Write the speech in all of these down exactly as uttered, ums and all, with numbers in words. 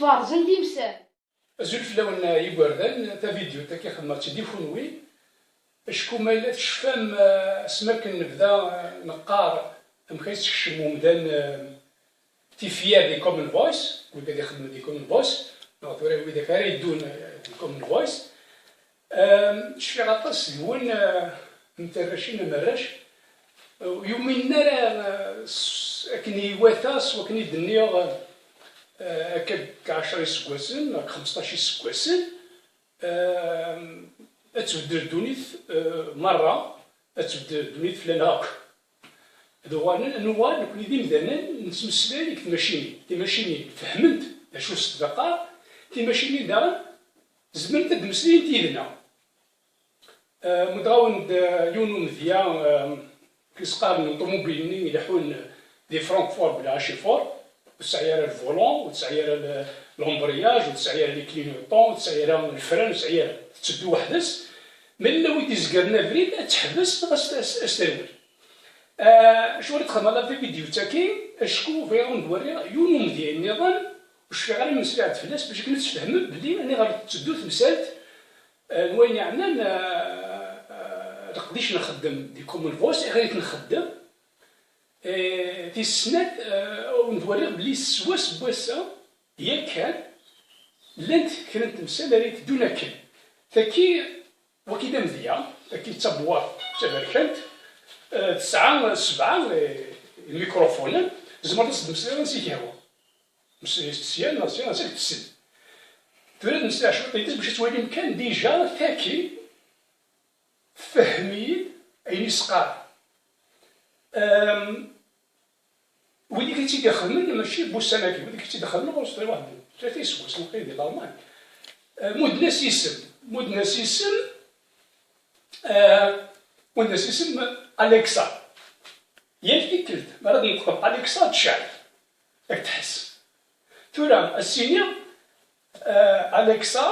Ferzen timsal. Azul fell-awen, a yigerdan, tavidyut-agi xedmeɣ-tt-id i kunwi, acku ma yella tecfam, eh, asmi akken nebda, eh, neqqar amek ay yessekcem umdan, eh, tifyar di Common Voice, wid ad ixedmen di Common Voice, neɣ tura widak ara yeddun, eh, di Common Voice. Ehm, cfiɣ aṭas deg-wen, eh, n tarracin am arrac, eh, ur yuminen ara, eh, s, akken iwata, s wakken i d-nniɣ, eh, akka deg ɛecra iseggasen, neɣ deg xmesṭac iseggasen, ehm, ad tbeddel ddunit, eh, merra, ad tbeddel ddunit fell-aneɣ akk. Ad uɣalen, ad nuɣal nekni d imdanen, nettmeslay deg tmacinin. Timacinin fehment d acu s-d-qqar, timacinin daɣen zemrent ad d-mmeslayent yid-neɣ. Eh, muddeɣ-awen-d, eh, yiwen umedya, eh, akken s-qqaren n ṭumubil-nni ileḥḥun di Francfort bla acifuṛ, ur tesɛi ara lvulan, ur tesɛi ara l-, l'embrayage, ur tesɛi ara les clignotants, ur tesɛi ara lefran, ur tesɛi ara. Tetteddu weḥd-s. Ma yella wi d-izegren abrid, ad teḥbes neɣ ad s-, ad s-, ad s-terwel. Ah, acuɣer i d-xedmeɣ la vidéo-ttaki? Acku bɣiɣ ad wen-d-werriɣ yiwen umedya nniḍen, ur cfiɣ ara ma sliɣ-d fell-as, bac akken ad tfehmem belli aniɣer tetteddu temsalt, ah, n wayen yeɛnan, ah, ah, leqdic nxeddem di Common Voice, ayɣer i t-nxeddem. Eh, tis snat, ah, ad wen-d-werriɣ belli s wass n wass-a, yakan, llant kra n temsal ara iteddun akken. Taki, Wagi d amedya, wagi d tabewwaṭ d taberkant, eh, tesɛa sebɛa, eh, imikrufunen, tzemreḍ ad s-d-temmeslayeḍ ansi k-yehwa. Mmeslay-as-d sya neɣ sya, ansi k-tessen. Tura ad d-mmeslayeɣ cwiṭ yid-s bac ad twalim kan dija taki tfehhem-iyi-d ayen i s-qqareɣ. Ehm, Wid i tt-id-ixedmen mačči n wussan-agi, wid i tt-id-ixedmen ɣur-s ṭṭi waḥd tlata iseggasen waqila di Lalman. Eh, mudden-as isem, mudden-as isem, eh, mudden-as isem Alexa. Yal tikkelt mi ara d-neṭqem Alexa ad tecɛel, ad tḥess. Tura, ad s-iniɣ, eh, Alexa,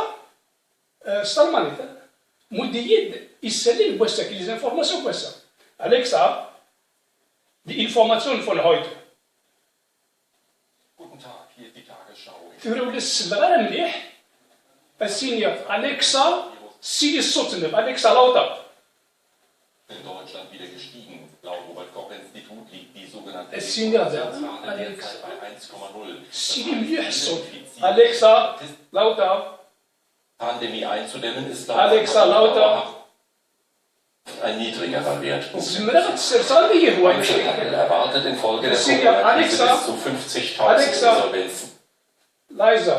eh, s talmanit, eh, mudd-iyi-d isallen n wass-agi, les informations n wass-a. Alexa, die Informationen von heute. Guten Tag, hier ist die Tagesschau. Tura ur la selleɣ ara mliḥ. Ad s-iniɣ Alexa, ssili ṣṣut-nnem, Alexa, lauter. In Deutschland wieder gestiegen. Laut Robert-Koch-Institut liegt die sogenannte Ad s-iniɣ daɣen, Infektionsrate Alexa, derzeit bei eins Komma null. Ssili mliḥ ṣṣut. Alexa, lauter. Pandemie einzudämmen ist laut Alexa, lauter. Ein niedrigerer Wert. Zemreɣ ad tt-sserseɣ anda yehwa. Einzelhandel erwartet infolge der Corona-Krise bis zu fünfzigtausend Insolvenzen. Alexa.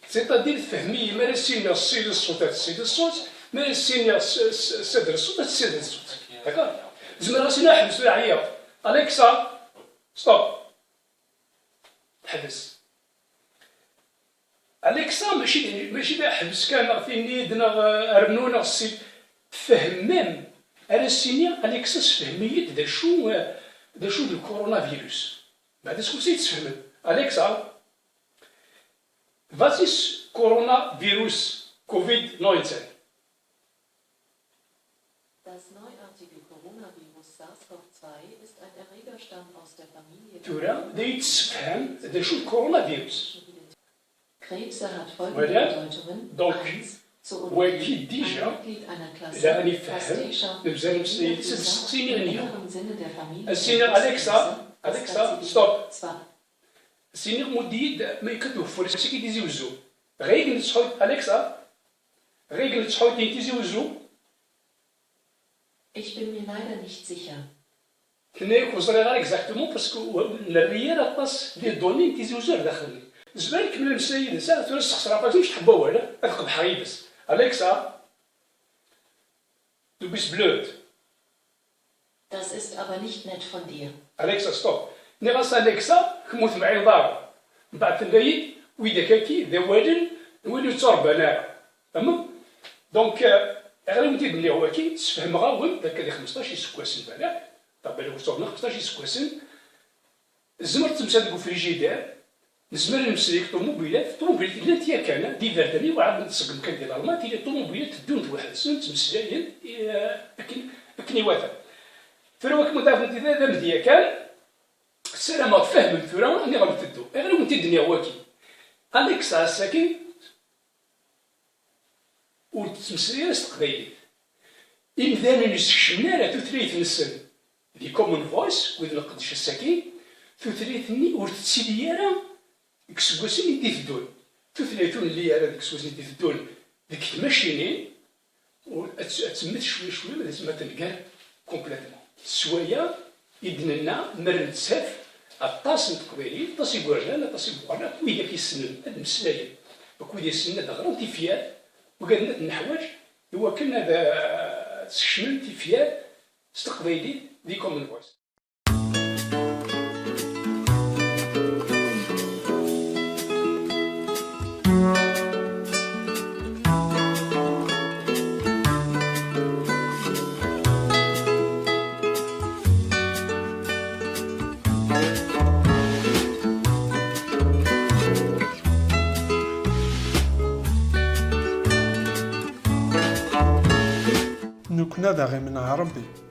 C'est-à-dire, tfehmem-iyi, mi ara s-iniɣ ssili ṣṣut, ad tessili ṣṣut, mi ara s-iniɣ s-, s-, ssader ṣṣut, ad tessader ṣṣut. D'accord? Zemreɣ ad s-iniɣ ḥbes tura ɛyiɣ. Alexa, stop. Teḥbes. Alexa, mačči d, mačči d aḥbes kan, neɣ tini-d, neɣ, eh, rnu, neɣ ssi. Tfehmem, ara s-iniɣ, Alexa, sefhem-iyi-d d acu, eh, d acu d lkurunavirus. Beɛd aseggas i tfehmem. Alexa, was ist Coronavirus, Covid neunzehn? Das neuartige Coronavirus SARS-CoV zwei ist ein Erregerstamm aus der Familie Tura, d ay tessefhem d acu d coronavirus. Krebse hat folgende Bedeutungen. Donc, eins, zur wagi Ologie, déjà, ein Mitglied einer Klasse, la nifhem, Pastécha, nebza nemsel yid-s, ad sseqsin iɣenniyen. Im engeren Sinne der Familie Alexa, Alexa, stop. Zwei. Siniɣ mudd-iyi-d ma yekkat ugeffur-agi n Tizi Uzzu. Ɣiɣ nettḥut, Alexa, ɣiɣ nettḥut n Tizi Uzzu. Ich bin mir leider nicht sicher. Tenna-yak ur ẓriɣ ara exactement, parce que ur nerri ara aṭas les données n Tizi Uzzu ar daxel-nni. Zemreɣ ad nkemmel ameslay yid-s, ah, tura sexṣreɣ aṭas, mecṭeḥ n wawal, ad qebḥeɣ yid-s. Alexa, du bist blöd. Das ist aber nicht nett von dir. Alexa, stop. Nniɣ-as, Alexa, kemm ur temɛineḍ ara. Mbeɛd tenna-yi-d, widak-agi d awalen n win ur ttṛebban ara. Fehmem? Donc, eh, ɣer i wen-t-id-nniɣ waki, sfehmeɣ-awen-d akka di xmesṭac iseggasen, balak, tabala ur ttṛebban xmesṭac iseggasen, tzemreḍ temsal deg ufrijider, nezmer ad nemmeslay deg ṭumubilat, ṭumubilat llant yakan, d iberdan i wɛad n tṣeggem kan di Lalman, tili ṭumubilat teddunt weḥd-sent, ttmeslayent, eh, akken, akken iwata. Tura wakken ma d-, d amedya kan, ssarameɣ tfehmem tura aniɣer nteddu. Ayɣer i wen-t-id-nniɣ waki? Alex ass-agi ur d-tettmeslay ara s teqbaylit. Imdanen ur ssekcmen ara tutlayt-nsen di Common Voice, wid nqeddec ass-agi, tutlayt-nni ur tettili ara deg iseggasen i d-iteddun. Tutlayt ur nelli ara deg iseggasen i d-iteddun deg tmacinin, ur, ad, ad temmet cwiya cwiya, ma d asmi ad tenger complètement. S waya i d-nenna, mer nettaf aṭas n teqbaylit, aṭas igerdan, aṭas imeqqranen, akk widak yessnen ad mmeslayen, akk wid yessnen ad ɣren tifyar, ugaden ad neḥwaǧ i wakken ad, eh, skecmen tifyar s teqbaylit di Common Voice. Nekkni ad aɣ-imneɛ Ṛebbi.